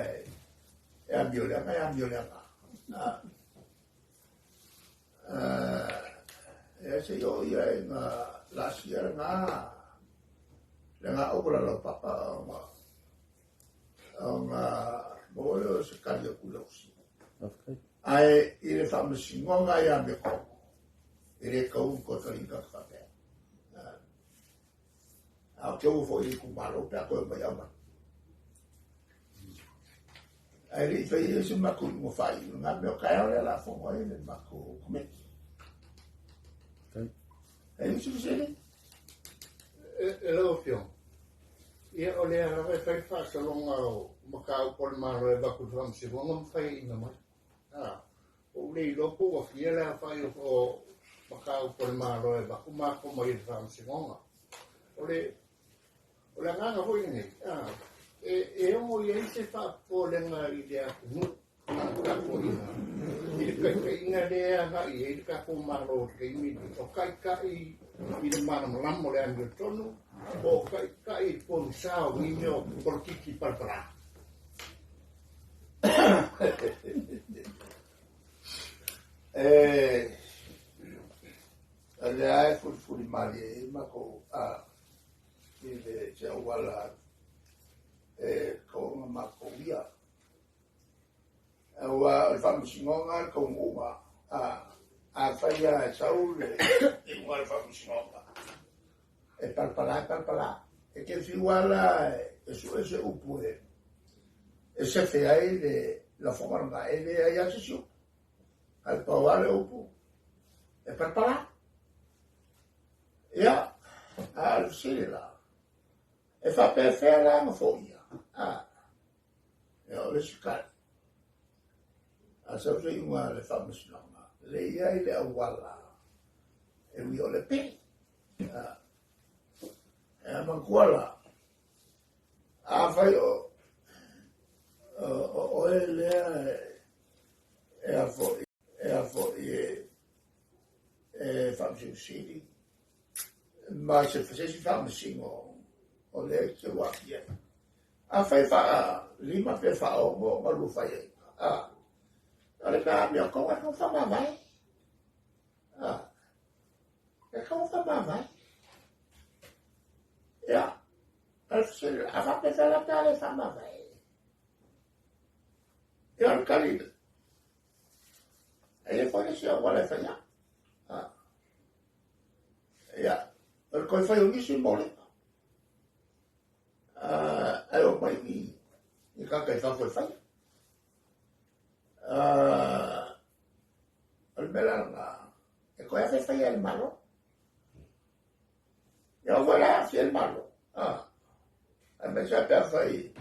e amio leaga, e amio leaga. E se i oo ia ina laasia lena lena auala laupapa ona ona maua lea o se tali atu i lau fesili. Ae i le faamasinoga ia me komo, e le tau ni toe tali tagata faapea. A o te ua foi i le itumalo pe a toe omai aumai. Ae le i fai ai se matou iuga faaiu, na mea o taeao lea o le a fono ai le matou komiti. E i ai se fesili? E lau Afioga, ia o lea lava e fai le faasologa o mataupu a le Malo e avatu i le Faamasinoga ma faiaina mai. A, ua ou le iloa po ua fia le aofai o mataupu a le Malo e avatu ma ato mai e le Faamasinoga. O le, o le agaga foi lenei, a, e, e ono i ai se faapopolega i le atunuu tapuaiga i le taitaiga lea e agai i ai le tatou Malo i le taimi lenei, o taitai i le malamalama o le amiotonu, po o taitai i le pogisa o nei mea o polokiki palapala. E o lea e fulifuli malie ai makou a i le se auala e kauga makou ia. Aua o le faamasinoga le taunuuga a afai lava e sau le iuga o le faamasinoga e palapala e palapala. E te fiu lava la e sue se upu e sefe ai le lafoga lena, e leai lava se isi upu. Ae pau lava le upu e palapala. Ia, a o le fesili la, e faapefea la ona foia? A, ia o le isi tali, a sau se iuga a le faamasinoga, le i ai le auala e ui o le pili. A, e a manatua la, afai o oe lea e a foi, e a foi e faamasino ma se isi faamasino o lea e te aafia ai. Afai faa-5 pe faa-6 ma lua faiaiga, a, o le mea amiotonu e tatau ona faamavae. A, e tatau ona faamavae. Ia, o le fesili, a faapefea la pe a le faamavae? Ia, o le tali, e i ai foi le isi auala e faia. A, ia, o le toe fai o nisi moliga. Ae omai ni tagata i fafo e fai. O le mea la lena, e toe afe faia e le Malo. Ia o foi la aafia le Malo. Aemaise lava pe afai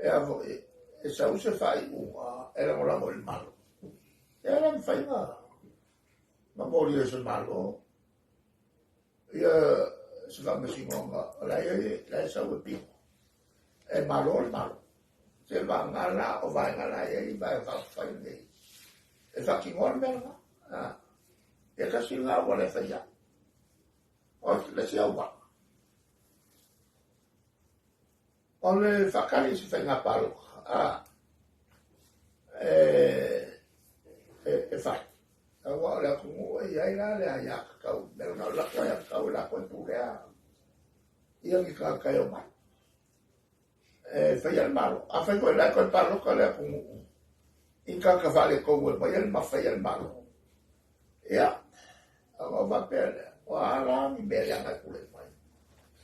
e a foi e sau se faaiuga e lagolago i le Malo. Ia e le mafai na molia e se Malo ia se faamasinoga o la e la e sau e pino. E malo le Malo. Se vaega la o vaega la e i ai vaega faaupufai nei. E faatinoa le mea lena. Ah. Ia tasi lena auala e faia. O le isi auala. O le faatali i se faiga palota. Ah. E, e, e fai. Aua o le atunuu e i ai la le aiatatau, mea lena o le latou aiatatau e latou e pulea ia ni tagata e omai. E faia le Malo. Afai foi la e toe palota le atunuu i ni tagata faaletonu e aumai ma faia le Malo, ia, ona ou faapea lea, o a la ni mea leaga e tulai mai?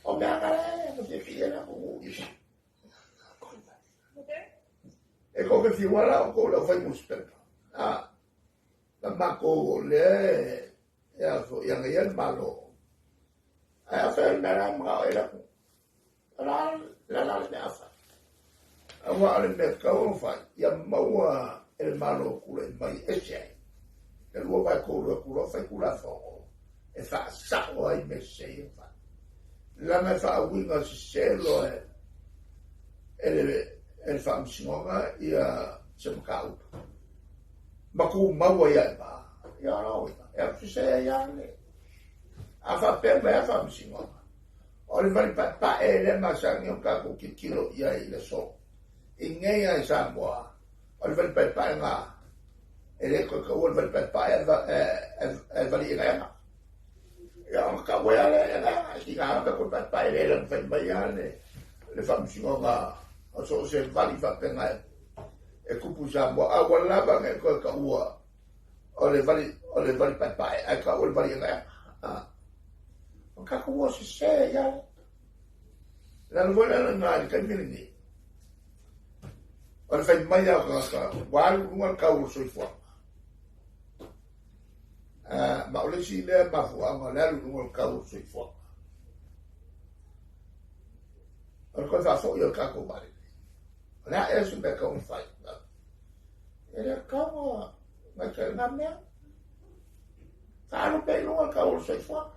O mea na e fiafia ai le atunuu i E tou te fiu lava la outou le aufai nusipepa. A, na matou o lea e a foi, e agaia le Malo. Ae afai o le mea la e manao ai le atunuu. O le a le a le mea a fai? Aua o le mea tatau ona fai, ia maua e le Malo tulai mai ese ai. Le 2/3 o atu loa fai tulafono e faasao ai mea sese ia na fai. Leaga e faauiga sese loa e le faamasinoga ia se mataupu ma tumau ai lava i ina, ia o lona uiga, e alu sese ai lava le. A faapea mai lava le faamasinoga, o le vali paepae lea e masani ona tatou tilotilo i ai i le aso. I nei lava i Samoa, o le vali paepae lena, e le toe taua le vali paepae ae vali egaega. Ia ona tau ai lava lea egaega, e tiga lava pe toe paepae le lana fai mai lava le faamasinoga o so o se vali faapena e tupu i Samoa. A ua lava ona e toe taua o le vali, o le vali paepae ae taua le vali egaega. O tatou ua sese ia. Le ala foi lea lena i le taimi lenei. O le fai mai lava o tagata, ua alu i luga le tau o le soifuaga. Ma o le isi lea mafuaaga o le alu i luga o le tau o le soifuaga. O le toe faafoi o le tatou vaalele. O le a ea se mea e tatau ona fai? E le tatau ona gaita i lena mea. Faaalu pea i luga le tau o le soifuaga.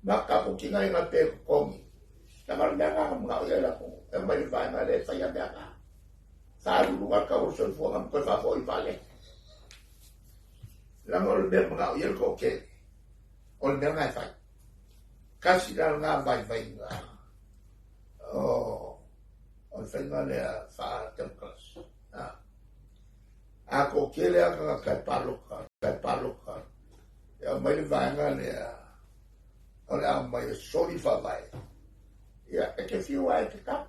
Ma tatou tigaina pea i totogi. Leaga o le mea lena na manao i ai le atunuu, e omai i le vaega lea e faia mea na. Faaalu i luga le tau o le soifuaga ma toe faafoi i vaalele. Leaga o le mea manao i ai le toatele, o le mea lena e fai. Tasi la lena vaivaiga o le faiga lea faa-democracy. A toatele lava tagata e palota, e palota, e aumai le vaega lea o le aumai e soli faavae. Ia, e te fiu lava e te tau.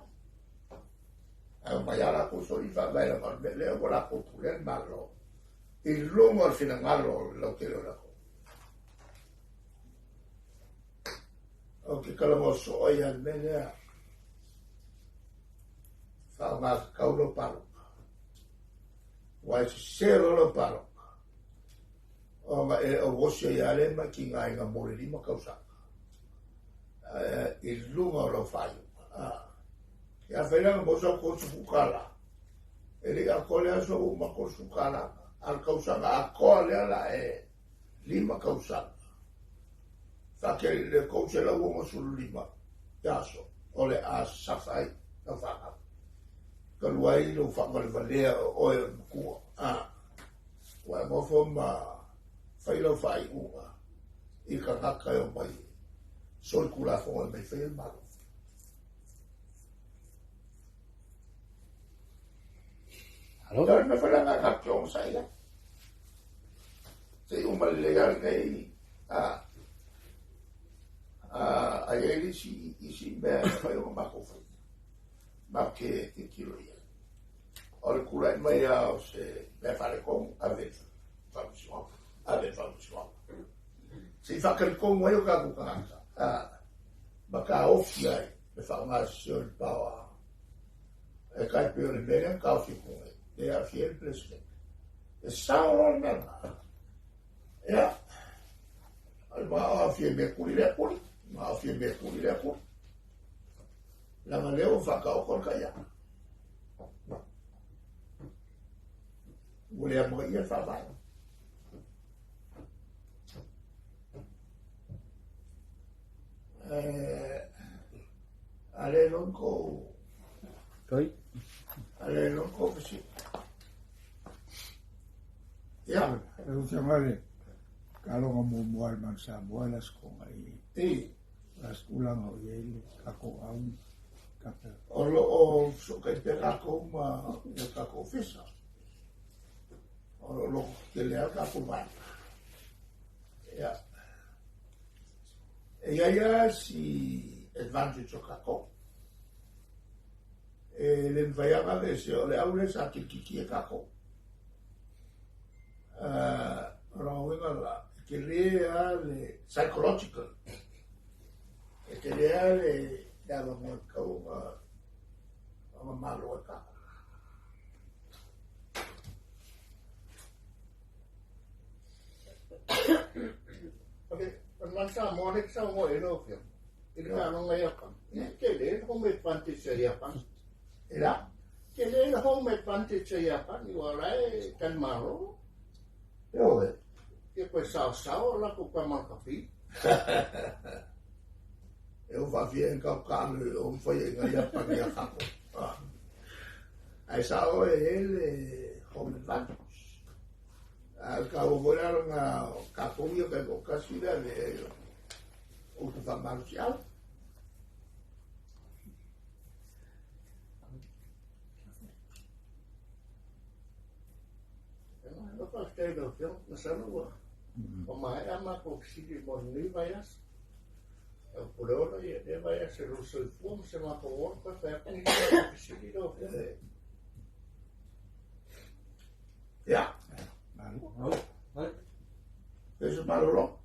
Ae omai lava latou soli faavae leaga o le mea lea ua latou pulea le Malo i luga o le finagalo o le lautele o le atunuu. Ou te talanoa soo ai lava i le mea lea. Faaaoga tatau lau palota. Aua e sese loa lau palota, ona e auosi ai lava lea ma tigaina mo le 5 tausaga i luga o lau faaiuga. Ia afai la na maua sau $30, e le i atoa le aso ua uma $30, a o le tausaga atoa lea la e 5 tausaga, faatele i le 365 aso o le a safa ai lau fanau. Talu ai lou faavalevalea o oe o le matua, ua e nofo ma fai lau faaiuga i tagata e omai solitulafono e mai faia le Malo. Alo. Ia, o le mea foi lena tatou te onosai ai. Se i uma lelei lava lenei, a i ai isi mea e mafai ona matou faia, matou te tilotilo i ai. O le tulai mai lava o se mea faaletonu, ave i le faamasinoga, ave i le faamasinoga. Se i faatalitonu ai o tatou tagata, ma taofi ai le faaaoga sese o le power e tai pei o le mea lea na taofi atu nei, e aafia ai le Peresetene. E sao loa le mea lena. Ia, o le manao aafia i mea tuli lea tuli, aafia i mea tuli lea tuli. Leaga lea ua faataoto le taiala. Ua le amanaia le faavae. A le lon kou Kai. A le lon kou fesili. Ia. Lau Afioga i le taloga muamua a le Manu Samoa i le Aso Toonai. I. O le a se tulaga o i ai le tatou auga tatou. O lo o fesootai pea tatou ma le tatou ofisa. O lo o lototetele lava le tatou vaega. Ia. E i ai lava si advantage o tatou. E le mafai lava ona aveesea, o le au lea sa kirikiki e tatou. O lona uiga la, e tele lava le psychological, e tele lava le avanoa e tatau ona malo ai tatou. O le Manu Samoa lea e te saunoa i ai lau Afioga, i le taaloga i Iapani, e tele le home advantage a Iapani. E la? Tele le home advantage a Iapani, aua o la e talimalo. Ioe. Ia koe saosao o latou tama o lakapi. E o faafia e kau kaalo e o mawhai e ngā Iapani a kako. Ai sao e e le home advantage. A ka o foi la ngā kākou ia kai ko kasi la le o te whamalo si au. Malo faafetai i lau Afioga, masalo ua ua maea a matou fesili mo lenei vaiaso. Lau Puleono, ia lenei vaiaso i lou soifua ma se matou ola, toe fai atu nisi o matou fesili lau Afioga. Ia. Malo. Fai se malologa.